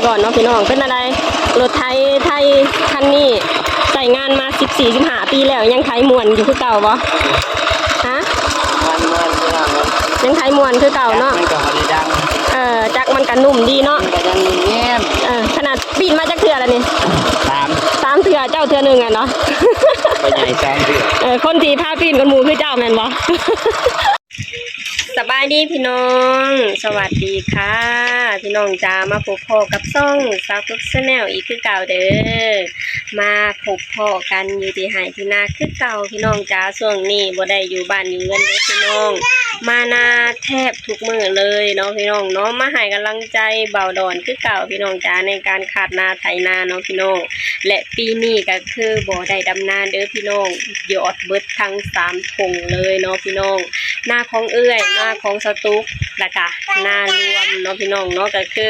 ກ່ອນເນາະພີ່ນ້ອງ ເປັນແນວໃດ? ລົດໄຖໄທຄັນນີ້ໃຊ້ງານມາສິບສີ່ ສິບຫ້າປີແລ້ວ ຍັງໄຖມ່ວນຢູ່ຄືເກົ່າບໍ່? ຮະ? ມັນ ມັນ ຍັງໄຖມ່ວນຄືເກົ່າເນາະ ຈັກມັນກໍບໍ່ໄດ້ດັງ ເອີ ຈັກມັນກໍນຸ້ມດີເນາະ ມັນກໍຍັງແນມ ເອີ ຂະໜາດປີ້ນມາຈັກເທື່ອແລ້ວນີ້? ສາມ ສາມເທື່ອ ເຈົ້າເທື່ອໜຶ່ງຫັ້ນເນາະ ພໍ່ໃຫຍ່ສາມເທື່ອ ເອີ ຄົນທີ່ພາປີ້ນກ່ອນໝູ່ຄືເຈົ້າແມ່ນບໍ່? ສະບາຍດີພີ່ນ້ອງ ສະຫວັດດີຄ່ະ ພີ່ນ້ອງຈ໋າ ມາພົບພໍ້ກັບຊ່ອງສາວຕຸກ Channel ອີກຄືເກົ່າເດີ ມາພົບພໍ້ກັນຢູ່ທີ່ໄຮ່ທີ່ນາຄືເກົ່າ ພີ່ນ້ອງຈ໋າ ຊ່ວງນີ້ບໍ່ໄດ້ຢູ່ບ້ານຢູ່ເຮືອນເດີພີ່ນ້ອງ ມານາແທບທຸກມື້ເລີຍເນາະ ພີ່ນ້ອງເນາະ ມາໃຫ້ກຳລັງໃຈບ່າວດອນຄືເກົ່າ ພີ່ນ້ອງຈ໋າ ໃນການຄາດນາໄຖນາເນາະ ພີ່ນ້ອງ ແລະ ປີນີ້ກໍຄືບໍ່ໄດ້ດຳນາເດີພີ່ນ້ອງ ຢອດເບິດທັງສາມທົ່ງເລີຍເນາະພີ່ນ້ອງ ນາຂອງເອື້ອຍ ນາຂອງສາວຕຸກ ແລ້ວກະນາລວມເນາະພີ່ນ້ອງເນາະ ກໍຄື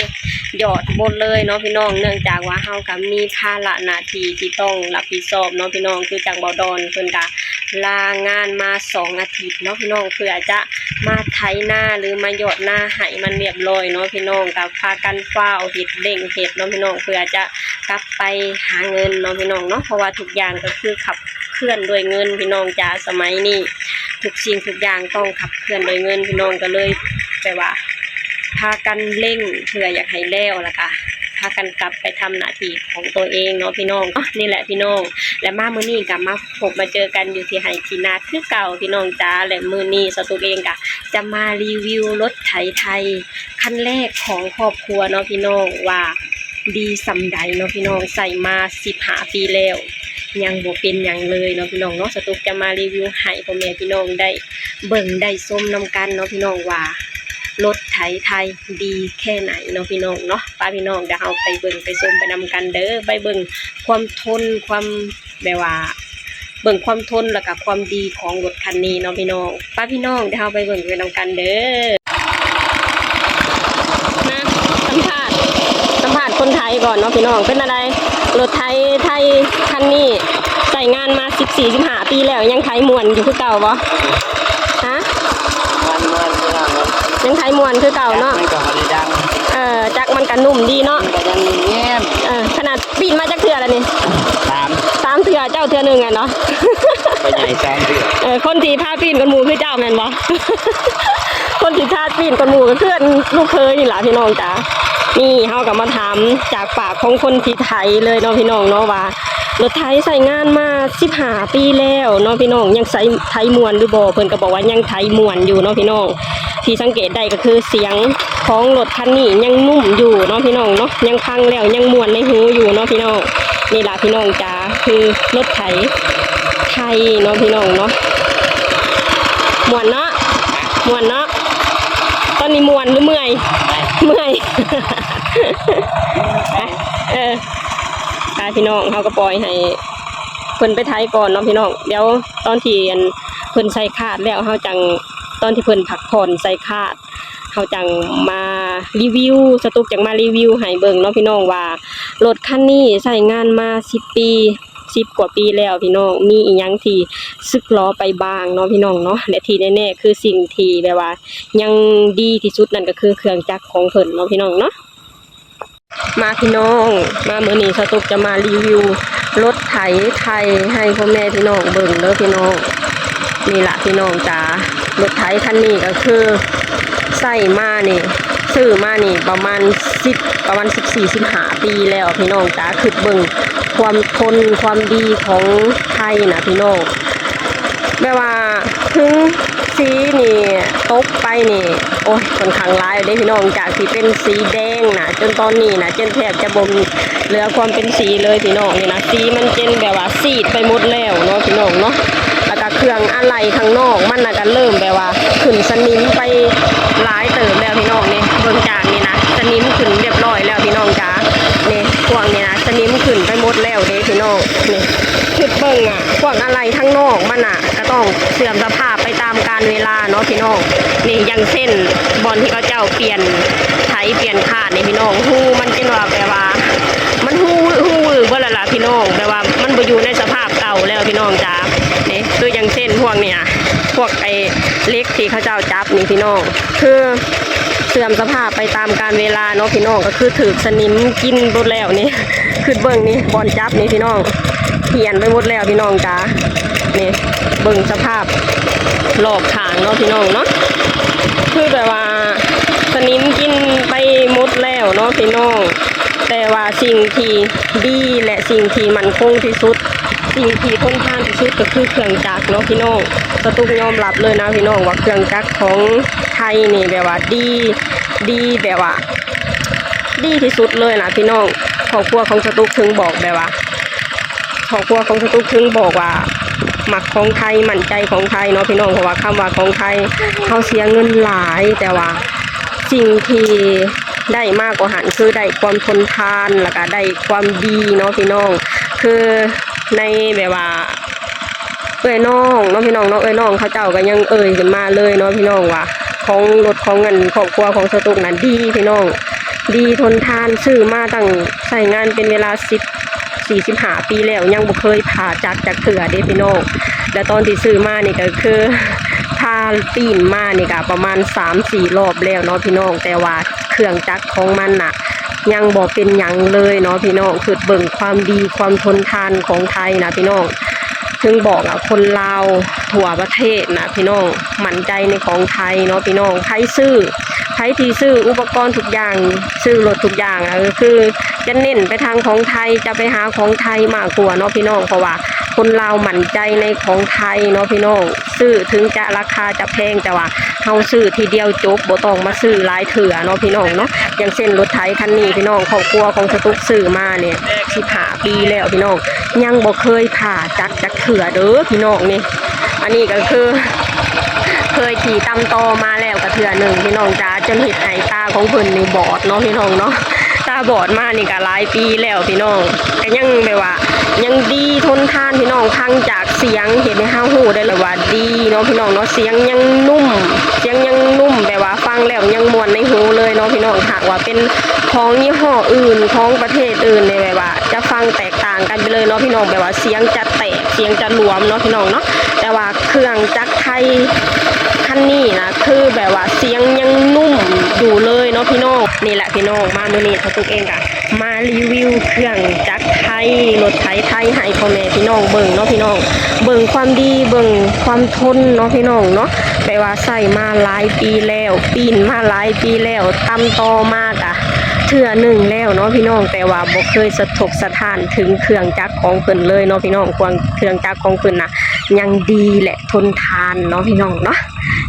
ຢອດໝົດເລີຍເນາະພີ່ນ້ອງ ເນື່ອງຈາກວ່າເຮົາກໍມີພາລະໜ້າທີ່ທີ່ຕ້ອງຮັບຜິດຊອບເນາະພີ່ນ້ອງ ຄືຈັ່ງບ່າວດອນເພິ່ນກະລາງານມາສອງອາທິດເນາະພີ່ນ້ອງ ເພື່ອຈະມາໄຖນາ ຫຼື ມາຢອດນາໃຫ້ມັນລຽບລ້ອຍເນາະພີ່ນ້ອງ ກໍພາກັນຟ້າວເຮັດເລັ່ງເຮັດເນາະພີ່ນ້ອງ ເພື່ອຈະ ກັບໄປຫາເງິນເນາະພີ່ນ້ອງເນາະ ເພາະວ່າທຸກຢ່າງກໍຄືຂັບເຄື່ອນດ້ວຍເງິນພີ່ນ້ອງຈ໋າ ສະໄໝນີ້ທຸກສິ່ງທຸກຢ່າງຕ້ອງຂັບເຄື່ອນດ້ວຍເງິນ ພີ່ນ້ອງກໍເລີຍແບບວ່າພາກັນເລັ່ງເພື່ອຢາກໃຫ້ແລ້ວ ແລ້ວກະພາກັນກັບໄປທຳໜ້າທີ່ຂອງຕົວເອງເນາະພີ່ນ້ອງ ນີ້ແຫຼະພີ່ນ້ອງ ແລະ ມາມື້ນີ້ກໍມາພົບມາເຈີກັນຢູ່ທີ່ໄຮ່ທີ່ນາຄືເກົ່າພີ່ນ້ອງຈ໋າ ແລະ ມື້ນີ້ສາວຕຸກເອງກໍຈະມາຣີວິວລົດໄຖໄທ ຄັນແລກຂອງຄອບຄົວເນາະພີ່ນ້ອງ ວ່າດີສ່ຳໃດເນາະພີ່ນ້ອງ ໃຊ້ມາສິບຫ້າປີແລ້ວ ຍັງບໍ່ເປັນຫຍັງເລີຍເນາະພີ່ນ້ອງເນາະ ສາວຕຸກຈະມາຣີວິວໃຫ້ພໍ່ແມ່ພີ່ນ້ອງໄດ້ເບິ່ງໄດ້ຊົມນຳກັນເນາະພີ່ນ້ອງວ່າ ລົດໄຖໄທດີແຄ່ໃດເນາະພີ່ນ້ອງເນາະ ໄປພີ່ນ້ອງ ດຽວເຮົາໄປເບິ່ງໄປຊົມໄປນຳກັນເດີ ໄປເບິ່ງຄວາມທົນ ຄວາມ ແບບວ່າເບິ່ງຄວາມທົນ ແລ້ວກະຄວາມດີຂອງລົດຄັນນີ້ເນາະພີ່ນ້ອງ ໄປພີ່ນ້ອງ ດຽວເຮົາໄປເບິ່ງໄປນຳກັນເດີ ມາສຳພາດ ສຳພາດຄົນໄຖກ່ອນເນາະພີ່ນ້ອງ ເປັນແນວໃດ? ລົດໄຖໄທຄັນນີ້ໃຊ້ງານມາສິບສີ່ ສິບຫ້າປີແລ້ວ ຍັງໄຖມ່ວນຢູ່ຄືເກົ່າບໍ່? ຮະ? ມັນ ມັນ ຍັງໄຖມ່ວນຄືເກົ່າເນາະ ຈັກມັນກໍບໍ່ໄດ້ດັງ ເອີ ຈັກມັນກໍນຸ້ມດີເນາະ ມັນກໍຍັງແນມ ເອີ ຂະໜາດ ປີ້ນມາຈັກເທື່ອແລ້ວນີ້? ສາມ ສາມເທື່ອ ເຈົ້າເທື່ອໜຶ່ງຫັ້ນເນາະ ພໍ່ໃຫຍ່ສາມເທື່ອ ເອີ ຄົນທີ່ພາປີ້ນກ່ອນໝູ່ຄືເຈົ້າແມ່ນບໍ່? ຄົນທີ່ພາປີ້ນກ່ອນໝູ່ກໍຄືອັນລູກເຂີຍນີ້ລະພີ່ນ້ອງຈ໋າ ນີ້ເຮົາກໍມາຖາມຈາກປາກຂອງຄົນທີ່ໄຖເລີຍເນາະພີ່ນ້ອງເນາະ ວ່າລົດໄຖໃຊ້ງານມາສິບຫ້າປີແລ້ວເນາະພີ່ນ້ອງ ຍັງໃຊ້ໄຖມ່ວນຫຼືບໍ່? ເພິ່ນກໍບອກວ່າຍັງໄຖມ່ວນຢູ່ເນາະພີ່ນ້ອງ ທີ່ສັງເກດໄດ້ກໍຄືສຽງ ຂອງລົດຄັນນີ້ຍັງນຸ້ມຢູ່ເນາະພີ່ນ້ອງເນາະ ຍັງຟັງແລ້ວຍັງມ່ວນໃນຫູຢູ່ເນາະພີ່ນ້ອງ ນີ້ລະພີ່ນ້ອງຈ໋າ ຄືລົດໄຖໄທເນາະພີ່ນ້ອງເນາະ ມ່ວນເນາະ ມ່ວນເນາະ ຕອນນີ້ມ່ວນຫຼືເມື່ອຍ? ເມື່ອຍ ເອີ ໄປພີ່ນ້ອງ ເຮົາກໍປ່ອຍໃຫ້ເພິ່ນໄປໄຖກ່ອນເນາະພີ່ນ້ອງ ດຽວຕອນທີ່ອັນເພິ່ນໃສ່ຄາດແລ້ວ ເຮົາຈັ່ງ ຕອນທີ່ເພິ່ນພັກຜ່ອນໃສ່ຄາດ ເຮົາຈັ່ງມາຣີວິວ ສາວຕຸກຈັ່ງມາຣີວິວໃຫ້ເບິ່ງເນາະພີ່ນ້ອງວ່າ ລົດຄັນນີ້ໃຊ້ງານມາສິບປີ ສິບກວ່າປີແລ້ວພີ່ນ້ອງ ມີອີ່ຫຍັງທີ່ສຶກຫຼໍໄປບ້າງເນາະພີ່ນ້ອງເນາະ ແລະ ທີ່ແນ່ໆ ຄືສິ່ງທີ່ແບບວ່າຍັງດີທີ່ສຸດນັ້ນກໍຄືເຄື່ອງຈັກຂອງເພິ່ນເນາະພີ່ນ້ອງເນາະ. ມາພີ່ນ້ອງ ມາມື້ນີ້ສາວຕຸກຈະມາຣີວິວລົດໄຖໄທໃຫ້ພໍ່ແມ່ພີ່ນ້ອງເບິ່ງເດີພີ່ນ້ອງ ນີ້ລະພີ່ນ້ອງຈ໋າ ລົດໄຖຄັນນີ້ກໍຄືໃຊ້ມານີ້ ຊື້ມານີ້ປະມານສິບ ປະມານສິບສີ່ ສິບຫ້າປີແລ້ວພີ່ນ້ອງຈ໋າ ຄິດເບິ່ງຄວາມທົນຄວາມດີຂອງໄທນະພີ່ນ້ອງ ແບບວ່າເຖິງສີນີ້ຕົກໄປນີ້ ໂອ້ຍ ຂ້ອນຂ້າງຫຼາຍເດ້ພີ່ນ້ອງ ຈາກທີ່ເປັນສີແດງນະ ຈົນຕອນນີ້ນະ ຈົນແທບຈະບໍ່ເຫຼືອຄວາມເປັນສີເລີຍພີ່ນ້ອງ ນີ້ນະ ສີມັນຈົນແບບວ່າຊີດໄປໝົດແລ້ວເນາະພີ່ນ້ອງເນາະ ແລ້ວກະເຄື່ອງອາໄຫຼ່ຂ້າງນອກມັນນະ ກະເລີ່ມແບບວ່າຂຶ້ນສະໜິມໄປຫຼາຍເຕີບແລ້ວພີ່ນ້ອງ ນີ້ເບິ່ງຈາກນີ້ນະ ສະໜິມຂຶ້ນຮຽບຮ້ອຍແລ້ວພີ່ນ້ອງຈ໋າ ນີ້ພວກນີ້ນະ ສະໜິມຂຶ້ນໄປໝົດແລ້ວເດ້ພີ່ນ້ອງ ນີ້ ຄິດເບິ່ງອະ ພວກອາໄຫຼ່ທາງນອກມັນນະ ກໍຕ້ອງເສື່ອມສະພາບໄປຕາມການເວລາເນາະພີ່ນ້ອງ ນີ້ຢ່າງເຊັ່ນ ບ່ອນທີ່ເຂົາເຈົ້າປ່ຽນໄຖປ່ຽນຄາດນີ້ພີ່ນ້ອງ ຮູມັນຈົນວ່າແບບວ່າ ມັນຮູວື ຮູວືເບິດແລ້ວລະພີ່ນ້ອງ ແບບວ່າມັນບໍ່ຢູ່ໃນສະພາບເກົ່າແລ້ວພີ່ນ້ອງຈ໋າ ນີ້ ຄືຢ່າງເຊັ່ນພວກນີ້ນະ ພວກໄອ້ເຫຼັກທີ່ເຂົາເຈົ້າຈັບນີ້ພີ່ນ້ອງ ຄື ເສື່ອມສະພາບໄປຕາມການເວລາເນາະພີ່ນ້ອງ ກໍຄືຖືກສະໜິມກິນໝົດແລ້ວນີ້ ຄຶດເບິ່ງນີ້ ບ່ອນຈັບນີ້ພີ່ນ້ອງ ຫ້ຽນໄປໝົດແລ້ວພີ່ນ້ອງຈ໋າ. ນີ້ເບິ່ງສະພາບລອບຂ້າງເນາະພີ່ນ້ອງເນາະ ຄືແບບວ່າສະໜິມກິນໄປໝົດແລ້ວເນາະພີ່ນ້ອງ. ແຕ່ວ່າສິ່ງທີ່ດີ ແລະ ສິ່ງທີ່ໝັ້ນຄົງທີ່ສຸດ ສິ່ງທີ່ທົນທານທີ່ສຸດກໍຄືເຄື່ອງຈັກເນາະພີ່ນ້ອງ. ສະຕຸກຍອມຮັບເລີຍນະພີ່ນ້ອງວ່າເຄື່ອງຈັກຂອງໄທນີ້ແບບວ່າດີ ດີແບບວ່າດີທີ່ສຸດເລີຍນະພີ່ນ້ອງ. ຄອບຄົວຂອງສະຕຸກເຖິງບອກແບບວ່າ ຄອບຄົວຂອງສະຕຸກເຖິງບອກວ່າມັກຂອງໄທ ໝັ້ນໃຈຂອງໄທເນາະພີ່ນ້ອງ ເພາະວ່າຄຳວ່າຂອງໄທ ເຮົາເສຍເງິນຫຼາຍ ແຕ່ວ່າສິ່ງທີ່ໄດ້ມາກວ່າຫັ້ນ ຄືໄດ້ຄວາມທົນທານ ແລ້ວກະໄດ້ຄວາມດີເນາະພີ່ນ້ອງ. ຄືໃນແບບວ່າ ເອື້ອຍນ້ອງເນາະພີ່ນ້ອງເນາະ ເອື້ອຍນ້ອງເຂົາເຈົ້າກໍຍັງເອີ່ຍຂຶ້ນມາເລີຍເນາະພີ່ນ້ອງວ່າ ຂອງລົດຂອງເງິນຄອບຄົວຂອງສະຕຸກນັ້ນດີພີ່ນ້ອງ ດີທົນທານ ຊື້ມາຕັ້ງ ໃຊ້ງານເປັນເວລາສິບ ສີ່ສິບຫ້າປີແລ້ວ ຍັງບໍ່ເຄີຍຜ່າຈັກຈັກເທື່ອເດ້ພີ່ນ້ອງ. ແລະຕອນທີ່ຊື້ມານີ້ກໍຄືຜ່າປີ້ນມານີ້ກໍປະມານສາມສີ່ລອບແລ້ວເນາະພີ່ນ້ອງ ແຕ່ວ່າເຄື່ອງຈັກຂອງມັນນະ ຍັງບໍ່ເປັນຫຍັງເລີຍເນາະພີ່ນ້ອງ. ຄຶດເບິ່ງຄວາມດີຄວາມທົນທານຂອງໄທນະພີ່ນ້ອງ ເຖິງບອກວ່າຄົນລາວທົ່ວປະເທດນະພີ່ນ້ອງ ໝັ້ນໃຈໃນຂອງໄທເນາະພີ່ນ້ອງ. ໃຜຊື້ ໃຜທີ່ຊື້ອຸປະກອນທຸກຢ່າງ ຊື້ລົດທຸກຢ່າງ ກໍຄືຈະເນັ້ນໄປທາງຂອງໄທ ຈະໄປຫາຂອງໄທມາກກວ່າເນາະພີ່ນ້ອງ ເພາະວ່າຄົນລາວໝັ້ນໃຈໃນຂອງໄທເນາະພີ່ນ້ອງ. ຊື້ເຖິງຈະລາຄາຈະແພງ ແຕ່ວ່າເຮົາຊື້ທີດຽວຈົບ ບໍ່ຕ້ອງມາຊື້ຫຼາຍເທື່ອເນາະພີ່ນ້ອງເນາະ. ຢ່າງເຊັ່ນລົດໄຖຄັນນີ້ພີ່ນ້ອງ ຄອບຄົວຂອງສະຕຸກຊື້ມານີ້ສິບຫ້າປີແລ້ວພີ່ນ້ອງ ຍັງບໍ່ເຄີຍຜ່າຈັກຈັກເທື່ອເດີພີ່ນ້ອງນີ້. ອັນນີ້ກໍຄືເຄີຍຂີ່ຕຳຕໍ່ມາແລ້ວກໍເທື່ອໜຶ່ງພີ່ນ້ອງຈ໋າ ຈົນເຮັດໃຫ້ຕາຂອງເພິ່ນນີ້ບອດເນາະພີ່ນ້ອງເນາະ. ຕາບອດມານີ້ກໍຫຼາຍປີແລ້ວພີ່ນ້ອງ ກໍຍັງແບບວ່າຍັງດີທົນທານພີ່ນ້ອງ. ຟັງຈາກສຽງເຮັດໃຫ້ເຮົາຮູ້ໄດ້ເລີຍວ່າດີເນາະພີ່ນ້ອງເນາະ. ສຽງຍັງນຸ້ມ ສຽງຍັງນຸ້ມ ແບບວ່າຟັງແລ້ວຍັງມ່ວນໃນຫູເລີຍເນາະພີ່ນ້ອງ. ຫາກວ່າເປັນຂອງຍີ່ຫໍ້ອື່ນ ຂອງປະເທດອື່ນນີ້ ແບບວ່າຈະຟັງແຕກຕ່າງກັນໄປເລີຍເນາະພີ່ນ້ອງ ແບບວ່າສຽງຈະແຕກ ສຽງຈະຫຼວມເນາະພີ່ນ້ອງເນາະ. ແຕ່ວ່າເຄື່ອງຈັກໄທຄັນນີ້ນະ ຄືແບບວ່າສຽງຍັງນຸ້ມຢູ່ເລີຍເນາະພີ່ນ້ອງ. ນີ້ແຫຼະພີ່ນ້ອງ ມາມື້ນີ້ສະຕຸກເອງກະມາຣີວິວເຄື່ອງຈັກໄທ ລົດໄຖໄທໃຫ້ພໍ່ແມ່ພີ່ນ້ອງເບິ່ງເນາະພີ່ນ້ອງ. ເບິ່ງຄວາມດີ ເບິ່ງຄວາມທົນເນາະພີ່ນ້ອງເນາະ. ແປວ່າໃຊ້ມາຫຼາຍປີແລ້ວ ປີ້ນມາຫຼາຍປີແລ້ວ ຕຳຕໍ່ມາກະເທື່ອໜຶ່ງແລ້ວເນາະພີ່ນ້ອງ ແຕ່ວ່າບໍ່ເຄີຍສະທົກສະທ້ານເຖິງເຄື່ອງຈັກຂອງເພິ່ນເລີຍເນາະພີ່ນ້ອງ. ເຄື່ອງ ເຄື່ອງຈັກຂອງເພິ່ນນະຍັງດີ ແລະ ທົນທານເນາະພີ່ນ້ອງເນາະ.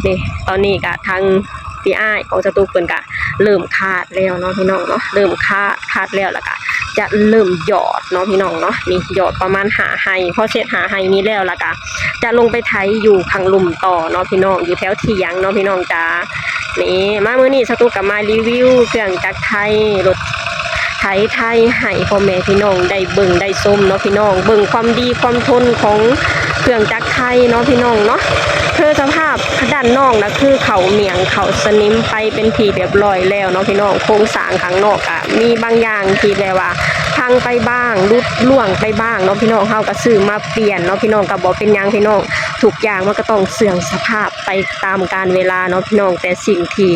ນີ້ ຕອນນີ້ກະທາງພີ່ອ້າຍຂອງສະຕຸກເພິ່ນກະເລີ່ມຄາດແລ້ວເນາະພີ່ນ້ອງເນາະ ເລີ່ມຄາດ ຄາດແລ້ວ ແລ້ວກະຈະເລີ່ມຫຍອດເນາະພີ່ນ້ອງເນາະ. ນີ້ຫຍອດປະມານຫ້າໄຮ່ ພໍເສັດຫ້າໄຮ່ນີ້ແລ້ວ ແລ້ວກະຈະລົງໄປໄຖຢູ່ຂ້າງລຸ່ມຕໍ່ເນາະພີ່ນ້ອງ ຢູ່ແຖວຖຽງເນາະພີ່ນ້ອງຈ໋າ. ນີ້ ມາມື້ນີ້ສະຕຸກກໍມາຣີວິວເຄື່ອງຈັກໄຖ ລົດໄຖໄທໃຫ້ພໍ່ແມ່ພີ່ນ້ອງໄດ້ເບິ່ງໄດ້ຊົມເນາະພີ່ນ້ອງ ເບິ່ງຄວາມດີຄວາມທົນຂອງເຄື່ອງຈັກໄຖເນາະພີ່ນ້ອງເນາະ. ຄືສະພາບດ້ານນອກນະ ຄືເຂົ້າໝ້ຽງເຂົ້າສະໜິມໄປເປັນທີ່ຮຽບຮ້ອຍແລ້ວເນາະພີ່ນ້ອງ. ໂຄງສ້າງຂ້າງນອກກະມີບາງຢ່າງທີ່ແບບວ່າພັງໄປບ້າງ ຫຼຸດລ່ວງໄປບ້າງເນາະພີ່ນ້ອງ ເຮົາກໍຊື້ມາປ່ຽນເນາະພີ່ນ້ອງ ກໍບໍ່ເປັນຫຍັງພີ່ນ້ອງ ທຸກຢ່າງມັນກໍຕ້ອງເສື່ອມສະພາບໄປຕາມການເວລາເນາະພີ່ນ້ອງ. ແຕ່ສິ່ງທີ່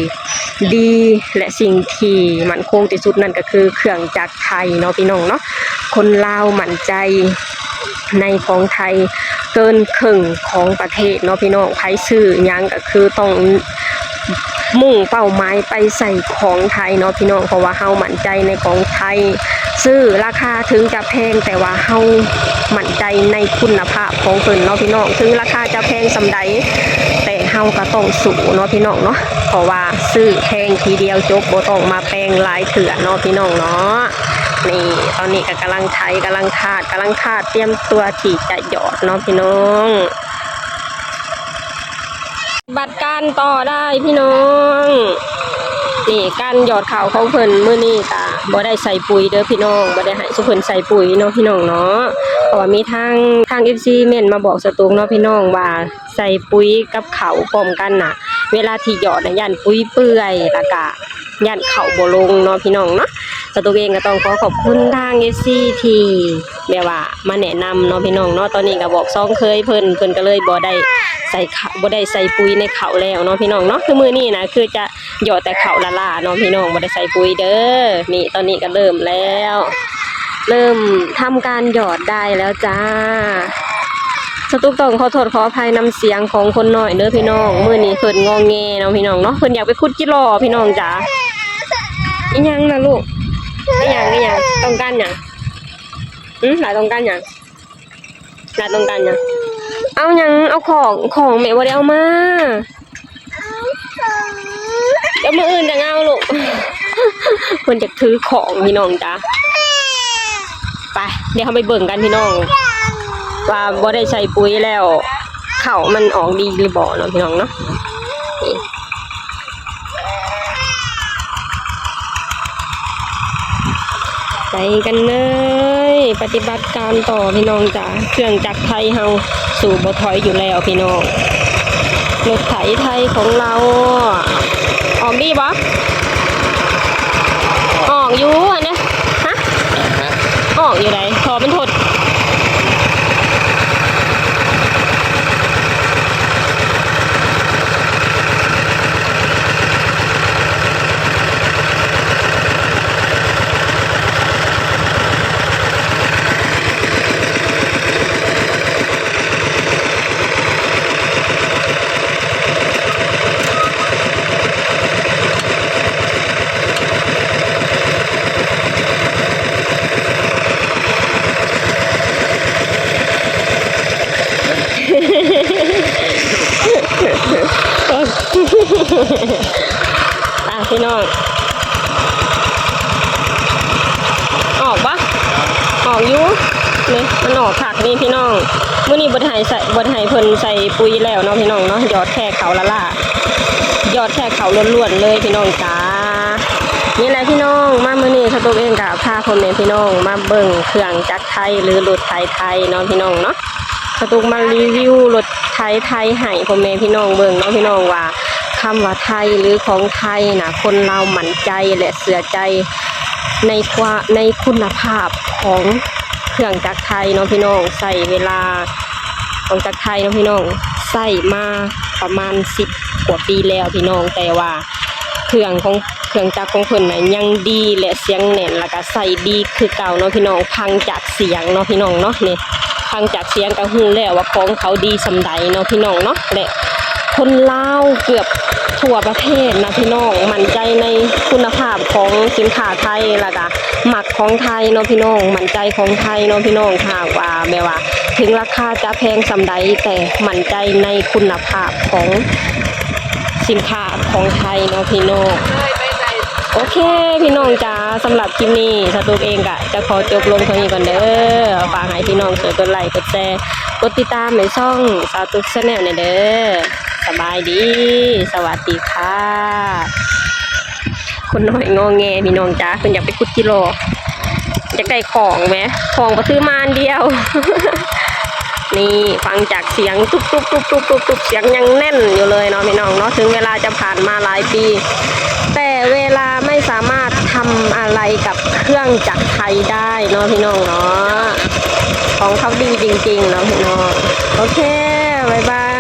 ດີ ແລະ ສິ່ງທີ່ໝັ້ນຄົງທີ່ສຸດນັ້ນກໍຄືເຄື່ອງຈັກໄຖເນາະພີ່ນ້ອງເນາະ. ຄົນລາວໝັ້ນໃຈໃນຂອງໄທເກີນເຄິ່ງຂອງປະເທດເນາະພີ່ນ້ອງ. ໃຜຊື້ຫຍັງກໍຄືຕ້ອງມຸ່ງເປົ້າໝາຍໄປໃສ່ຂອງໄທເນາະພີ່ນ້ອງ ເພາະວ່າເຮົາໝັ້ນໃຈໃນຂອງໄທ. ຊື້ລາຄາເຖິງຈະແພງ ແຕ່ວ່າເຮົາໝັ້ນໃຈໃນຄຸນນະພາບຂອງເພິ່ນເນາະພີ່ນ້ອງ. ເຖິງລາຄາຈະແພງສ່ຳໃດ ແຕ່ເຮົາກໍຕ້ອງສູ້ເນາະພີ່ນ້ອງເນາະ ເພາະວ່າຊື້ແພງທີດຽວຈົບ ບໍ່ຕ້ອງມາແປງຫຼາຍເທື່ອເນາະພີ່ນ້ອງເນາະ. ນີ້ ຕອນນີ້ກໍກຳລັງໄຖ ກຳລັງຄາດ ກຳລັງຄາດ ຕຽມຕົວທີ່ຈະຫຍອດເນາະພີ່ນ້ອງ. ບັດການຕໍ່ໄດ້ພີ່ນ້ອງ. ນີ້ການຫຍອດເຂົ້າຂອງເພິ່ນມື້ນີ້ກະບໍ່ໄດ້ໃສ່ປຸ໋ຍເດີພີ່ນ້ອງ ບໍ່ໄດ້ໃຫ້ຊຸມເພິ່ນໃສ່ປຸ໋ຍເນາະພີ່ນ້ອງເນາະ. ເພາະວ່າມີທາງ ທາງເອັຟຊີເມັ້ນມາບອກສະຕຸກເນາະພີ່ນ້ອງວ່າ ໃສ່ປຸ໋ຍກັບເຂົ້າພ້ອມກັນນະ ເວລາທີ່ຫຍອດນະ ຢ້ານປຸ໋ຍເປື່ອຍ ແລ້ວກະ ຢ້ານເຂົ້າບໍ່ລົງເນາະພີ່ນ້ອງເນາະ. ສະຕຸກເອງກໍຕ້ອງຂໍຂອບຄຸນທາງເອັຟຊີທີ່ແບບວ່າມາແນະນຳເນາະພີ່ນ້ອງເນາະ. ຕອນນີ້ກໍບອກສອງເຂີຍເພິ່ນ ເພິ່ນກໍເລີຍບໍ່ໄດ້ໃສ່ຂະ ບໍ່ໄດ້ໃສ່ປຸ໋ຍໃນເຂົ້າແລ້ວເນາະພີ່ນ້ອງເນາະ. ຄືມື້ນີ້ນະ ຄືຈະຢອດແຕ່ເຂົ້າລ້າໆເນາະພີ່ນ້ອງ ບໍ່ໄດ້ໃສ່ປຸ໋ຍເດີ. ນີ້ຕອນນີ້ກໍເລີ່ມແລ້ວ ເລີ່ມທຳການຢອດໄດ້ແລ້ວຈ້າ. ສະຕຸກຕ້ອງຂໍໂທດຂໍອະໄພນຳສຽງຂອງຄົນນ້ອຍເດີພີ່ນ້ອງ. ມື້ນີ້ເພິ່ນງອແງເນາະພີ່ນ້ອງເນາະ ເພິ່ນຢາກໄປຂຸດຈິຫຼໍ່ພີ່ນ້ອງຈ້າ. ອີຫຍັງນະລູກ? ອີຫຍັງ? ອີຫຍັງ? ຕ້ອງການຫຍັງ? ຫຶ? ຫຼາຍຕ້ອງການຫຍັງ? ຫຼາຍຕ້ອງການຫຍັງ? ເອົາຫຍັງ? ເອົາຂອງ ຂອງແມ່ບໍ່ໄດ້ເອົາມາ. ເອົາ ເອົາມື້ອື່ນຈັ່ງເອົາລູກ. ເພິ່ນຢາກຖືຂອງພີ່ນ້ອງຈ້າ. ໄປ ດຽວເຮົາໄປເບິ່ງກັນພີ່ນ້ອງ ວ່າບໍ່ໄດ້ໃສ່ປຸ໋ຍແລ້ວ ເຂົ້າມັນອອກດີຫຼືບໍ່ເນາະພີ່ນ້ອງເນາະ. ນີ້ ໄປກັນເລີຍ ປະຕິບັດການຕໍ່ພີ່ນ້ອງຈ້າ. ເຄື່ອງຈັກໄຖເຮົາສູ້ບໍ່ຖອຍຢູ່ແລ້ວພີ່ນ້ອງ. ລົດໄຖໄທຂອງເຮົາ ອອກດີບໍ່? ອອກຢູ່ຫັ້ນເດ້. ຮະ? ອອກຢູ່ໃດ໋ ເພາະມັນທົດ. ອ່ະ ພີ່ນ້ອງ ອອກບໍ່? ອອກຢູ່ ນີ້ ມັນອອກຄັກນີ້ພີ່ນ້ອງ. ມື້ນີ້ບໍ່ໄດ້ໃສ່ ບໍ່ໄດ້ໃຫ້ເພິ່ນໃສ່ປຸ໋ຍແລ້ວເນາະພີ່ນ້ອງເນາະ ຢອດແຄ່ເຂົ້າລ້າໆ ຢອດແຄ່ເຂົ້າລ້ວນໆເລີຍພີ່ນ້ອງຈ້າ. ນີ້ແຫຼະພີ່ນ້ອງ ມາມື້ນີ້ສະຕຸກເອງກະພາພໍ່ແມ່ພີ່ນ້ອງມາເບິ່ງເຄື່ອງຈັກໄຖ ຫຼື ລົດໄຖໄທເນາະພີ່ນ້ອງເນາະ. ສະຕຸກມາຣີວິວລົດໄຖໄທໃຫ້ພໍ່ແມ່ພີ່ນ້ອງເບິ່ງເນາະພີ່ນ້ອງ ວ່າຄຳວ່າໄທ ຫຼື ຂອງໄທນະ ຄົນລາວໝັ້ນໃຈ ແລະ ເຊື່ອໃຈໃນຄວາ ໃນຄຸນນະພາບຂອງເຄື່ອງຈັກໄທເນາະພີ່ນ້ອງ. ໃຊ້ເວລາ ເຄື່ອງຈັກໄທເນາະພີ່ນ້ອງ ໃຊ້ມາປະມານສິບກວ່າປີແລ້ວພີ່ນ້ອງ ແຕ່ວ່າເຄື່ອງຂອງ ເຄື່ອງຈັກຂອງເພິ່ນນະຍັງດີ ແລະ ສຽງແໜ້ນ ແລ້ວກະໃຊ້ດີຄືເກົ່າເນາະພີ່ນ້ອງ. ຟັງຈາກສຽງເນາະພີ່ນ້ອງເນາະ ນີ້ ຟັງຈາກສຽງກະຮູ້ແລ້ວວ່າຂອງເຂົາດີສ່ຳໃດເນາະພີ່ນ້ອງເນາະ. ແລະ ຄົນລາວເກືອບທົ່ວປະເທດນະພີ່ນ້ອງ ໝັ້ນໃຈໃນຄຸນນະພາບຂອງສິນຄ້າໄທ ແລ້ວກະມັກຂອງໄທເນາະພີ່ນ້ອງ ໝັ້ນໃຈຂອງໄທເນາະພີ່ນ້ອງ. ຖ້າຫາກວ່າແບບວ່າເຖິງລາຄາຈະແພງສ່ຳໃດ ແຕ່ໝັ້ນໃຈໃນຄຸນນະພາບຂອງ ສິນຄ້າຂອງໄທເນາະພີ່ນ້ອງ. ໂອເຄພີ່ນ້ອງຈ໋າ ສຳລັບຄລິບນີ້ສະຕຸກເອງກະຈະຂໍຈົບລົງເທົ່ານີ້ກ່ອນເດີ. ຝາກໃຫ້ພີ່ນ້ອງຊ່ວຍກົດໄລກ໌ ກົດແຊ ກົດຕິດຕາມໃຫ້ຊ່ອງສາວຕຸກແຊນແນວແດ່ເດີ. ສະບາຍດີ ສະຫວັດດີຄ່ະ. ຄົນນ້ອຍງໍແງພີ່ນ້ອງຈ໋າ ເພິ່ນຢາກໄປຂຸດຈິຫຼໍ່ ຢາກໄດ້ຂອງແໝ ຂອງກໍຊື້ມາອັນດຽວ. ນີ້ ຟັງຈາກສຽງຕຸບໆໆໆ ສຽງຍັງແໜ້ນຢູ່ເລີຍເນາະພີ່ນ້ອງເນາະ. ເຖິງເວລາຈະຜ່ານມາຫຼາຍປີ ແຕ່ເວລາໄມ່ສາມາດທຳອະໄລກັບເຄື່ອງຈັກໄທໄດ້ເນາະພີ່ນ້ອງເນາະ. ຂອງເຂົາດີຈິງໆເນາະພີ່ນ້ອງ. ໂອເຄ ບາຍບາຍ.